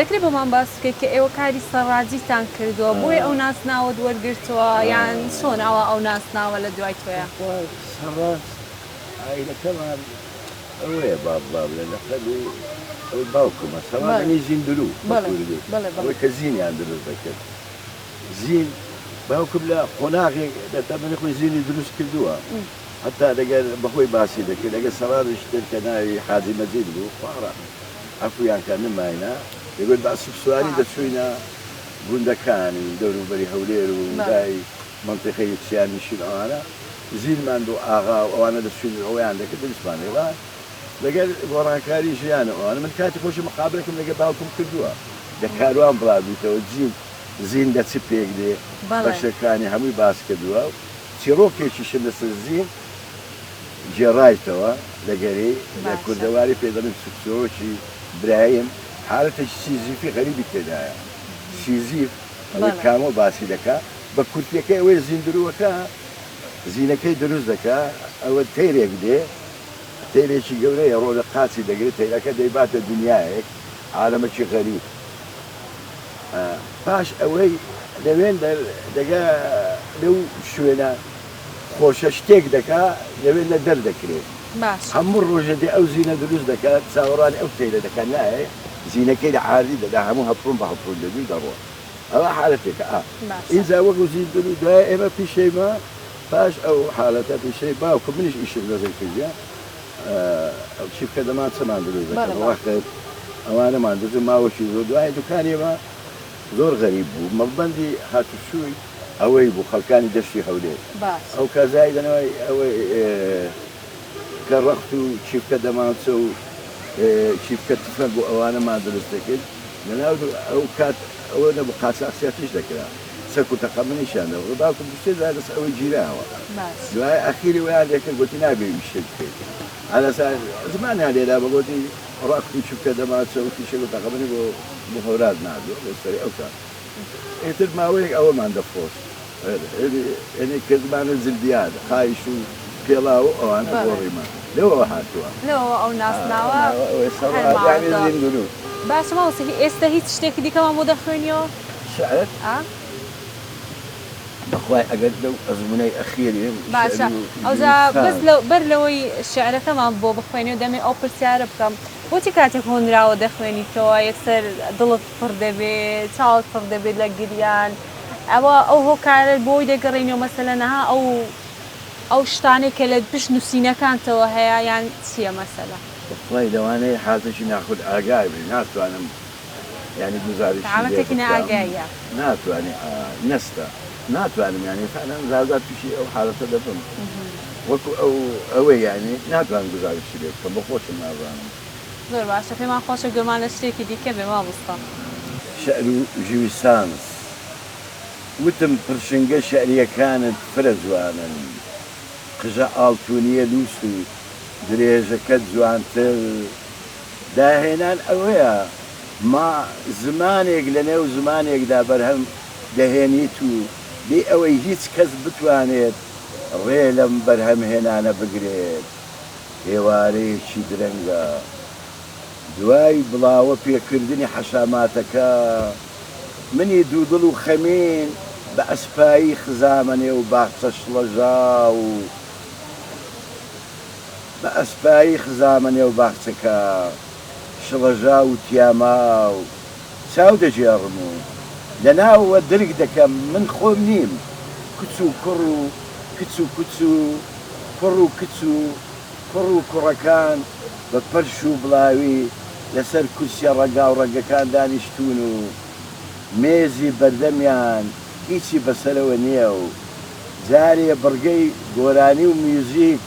دەکرێت بۆمان باس بکەیت کە ئێوە کاری سەڕاجیتان کردووە بۆیە ئەو ناسناوەت وەرگرتووە یان چۆن ئەوە ئەو ناسناوە لە دوای تۆیە؟ بەخوا سەڕاج عایلەکەمان ئەوەیە باب باب لە لەقەبی ئەوەی باوکمە سەڕاج یانی زیندروو بە کوردی ئەوەی کە زینیان دروست دەکرد زین باوکم لە قۆناغێک لە تەمەنی خۆی زینی دروست کردووە هەتا لەگەر بەخۆی باسی دەکرد لەگەر سەڕاجێکی تر کە ناوی حاجی مەجید بوو خوا ڕەحمی عەفویان کە نماینە دەگوت بە ئەسپ سواری دەچووینە گوندەکانی دەوروبەری هەولێر و لای مەنتیقەی چیانشین ئەوانە زینمان بۆ ئاغا و ئەوانە دەچووین ئەوەیان دەکرد دروستمان دەکرد لەگەر گۆڕانکاری ژیان و ئەوانە من کاتی خۆشی مقابلەکم لەگەر باوکم کردووە لە کاروان بڵاوبیتەوە جین زین لە چ پێک دێ بەشەکانی هەمووی باس کردووە و چیڕۆکێکیشم لەسەر زین گێڕایتەوە لەگەری لە کوردەواری پێ دەڵێن چیرۆکی برایم حالەتێکی سیزیفی غەریبی تێدایە سیزیف ئەوەی کامۆ باسی دەکا بە کورتیەکەی ئەوەی زیندرووەکە زینەکەی دروست دەکا ئەوە تەیرێک دێ تەیرێکی گەورەیە ڕۆژە قاچی دەگرێت تەیرەکە دەیباتە دنیایەک عالەمەکی غەریب پاش ئەوەی لەوێن دەگا لەو شوێنە خۆشە شتێک دەکا لەوێ لە دەر دەکرێت هەموو ڕۆژێ دێ ئەو زینە دروست دەکات چاوەڕوانی ئەو تەیرە دەکات نایێ زینەکەی لە عاردی دەدا هەموو هەپڕون بە هەپڕون دەبی و دەڕۆ ئەوە حالەتێکە ئا ئینجا وەکو زین دروست دوای ئێمە پیشەی ما پاش ئەو حالەتە پیشەی باوکم منیش ئیشم لەزەی کردیە ئەو چی بکە دەمان چەمان دروست دەکرد ڕەخت ئەوانەمان دروست ماوەکی زۆر دوای دوکانی ئێمە زۆر غەریب بوو مەڵبەندی هاتوچووی ئەوەی بوو خەڵکانی دەشتی هەولێر ئەو کازای دەنەوەی ئەوەی کە ڕەخت و چیفکە دەمانچە و چیفکە تفەنگ و ئەوانەمان دروست دەکرد لەناو ئەو کات ئەوە نەبوو قاچاخچیەتیش دەکرا چەک و تەقەمەنیشیان دەبڕ باوکم دوو سێ جار لەسەر ئەوەی گیراوە دوای ئەخیری وەیان لێکرد گوتی نابێ ئیشێک بکەیت ئەلەسا زمانیان لێدا بە گوتی ڕەخت و چیفکە دەمانچە و فیشەک و تەقەمەنی بۆ بۆ هەوراز ناردووە بۆ سەری ئەو کات ئیتر ماوەیەک ئەوەمان دەفرۆشت یعنی کردمانە جلدیات قایش و پێڵاو و ئەوانە گۆڕیمان لەوەوە هاتووە. لەوەوە ئەو ناسناوە هەر ماوەتەوە. باشە مامۆستا ئێستا هیچ شتێکی دیکەمان بۆ دەخوێنیەوە؟ شعر؟ ئا. بەخوای ئەگەر لەو ئەزموونەی ئەخیریم باشە ئەوجا بەس بەر لەوەی شعرەکەمان بۆ بخوێنی و دەمێ ئەو پرسیارە بکەم بۆچی کاتێک هۆنراوە دەخوێنیتەوە یەکسەر دڵت پڕ دەبێ چاوت پڕ دەبێت لە گریان ئەوە ئەو هۆکارە بۆی دەگەڕێنیەوە مەسەلەن ها ئەو ئەو شتانەی کە لە پشت نووسینەکانتەوە هەیە یان چییە مەسەلە؟ بەخوای لەوانەیە حالتێکی ناخود ئاگای بی ناتوانم یانی گوزارشی لێ حالەتێکی بکەم نائاگاییە. ناتوانی ئا نەستە ناتوانم یانی فعلا زار زار توشی ئەو حالەتە دەبم وەکو ئەو ئەوەی یانی ناتوانم گوزارشی لێ بکەم بۆ خۆشم نازانم. زۆر باشە پێمان خۆشە گوێمان لە شتێکی دیکە بێ مامۆستا. شعر و ژویسانس وتم پرشنگە شعرییەکانت فرە جوانن، قژە ئاڵتونییە لووس و درێژەکەت جوانتر. داهێنان ئەوەیە ما زمانێک لەنێو زمانێکدا بەرهەم دەهێنیت و بێ ئەوەی هیچ کەس بتوانێت ڕێ لەم بەرهەمهێنانە بگرێت. ئێوارەیەکی درەنگە. دوای بڵاوە پێکردنی حەشاماتەکە، منی دوودڵ و خەمین بە ئەسپایی خزامە نێو باخچە شڵەژاو و بە ئەسپایی خزامە نێو باخچەکە شڵەژاو و تیاماو چاو دەگێڕم و لە ناوەوە درک دەکەم من خۆم نیم، کچ و کوڕ و کچ و کچ و کوڕ و کچ و کوڕ و کوڕەکان بە پەرش و بڵاوی لەسەر کورسیە ڕەنگاوڕەنگەکان دانیشتوون و مێزی بەردەمیان هیچی بەسەرەوە نییە و جارێ بڕگەی گۆرانی و میوزیک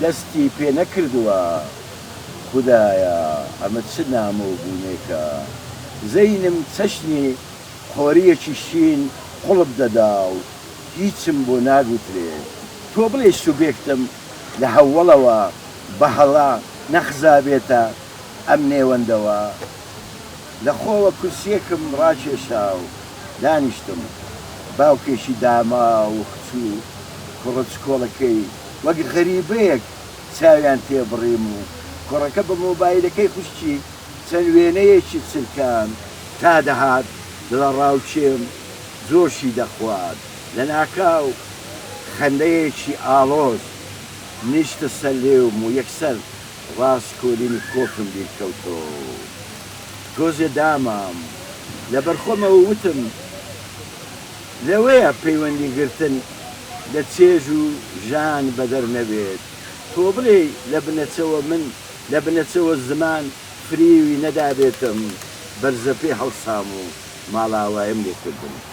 دەستی پێ نەکردووە. خودایە ئەمە چ نامۆبوونێکە! زەینم چەشنی قۆرییەکی شین قوڵپ دەدا و هیچم بۆ ناگوترێ. تۆ بڵێی سوبێکتم لە هەوەڵەوە بە هەڵە نەخزابێتە ئەم نێوەندەوە؟ لە خۆوە کورسییەکم ڕاکێشا و دانیشتم. باوکێکی داماو و کچ و کوڕە چکۆڵەکەی وەک غەریبەیەک چاویان تێبڕیم و کوڕەکە بە مۆبایلەکەی خوشکی. چەند وێنەیەکی چرکاند، تا دەهات دڵەڕاوکێم جۆشی دەخوارد. لەناکاو خەندەیەکی ئاڵۆز نیشتە سەر لێوم و یەکسەر ڕاسکۆلینیکۆفم بیر کەوتەوە و تۆزێ دامام. لەبەرخۆمەوە وتم، لەوەیە پەیوەندی گرتن لە چێژ و ژان بەدەر نەبێت. تۆ بڵێی لە بنەچەوە من لە بنەچەوە زمان فریوی نەدابێتم، بەرزەپێ هەڵسام و ماڵاواییم لێ کردن.